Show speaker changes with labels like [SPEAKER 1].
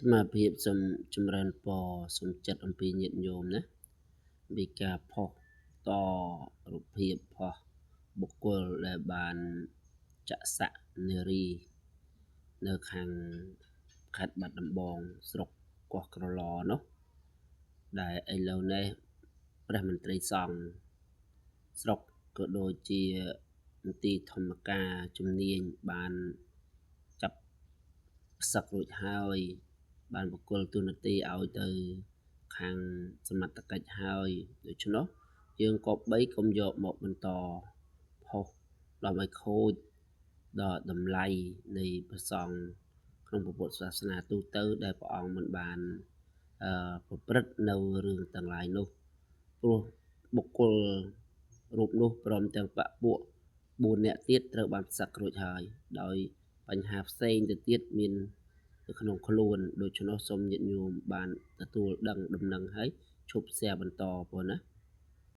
[SPEAKER 1] អាត្មាភាពសូមចម្រើនពរសូមចិត្តអំពីញាតិញោមណាពីការផុសតរូបភាពផុសបុគ្គលដែលបានចាក់សាក់នារីនៅខាងខេត្តបាត់ដំបងស្រុកកោះក្រឡនោះដែលឥឡូវនេះព្រះមន្ត្រីសង្ឃស្រុកក៏ដូចជាមន្ទីរធម្មការជំនាញបានចាប់ផ្សឹករួចហើយបានបកគលទូនាទីឲ្យទៅខាងសមត្ថកិច្ចហើយដូច្នោះយើងក៏បីកុំយកមកបន្តផុសដើម្បីខូចដល់តម្លៃនៃព្រះសង្ឃក្នុងពុទ្ធសាសនាទូទៅដែលព្រះអង្គមិនបានប្រព្រឹត្តនៅរឿងទាំងឡាយនោះព្រោះបុគ្គលរូបនោះព្រមទាំងបពពួក4នាក់ទៀតត្រូវបានផ្សឹករួចហើយដោយបញ្ហាផ្សេងទៅទៀតមាននៅក្នុងខ្លួនដូច្នោះសូមញាតិញោមបានទទួលដឹងដំណឹងហើយឈប់ share បន្តបងណា។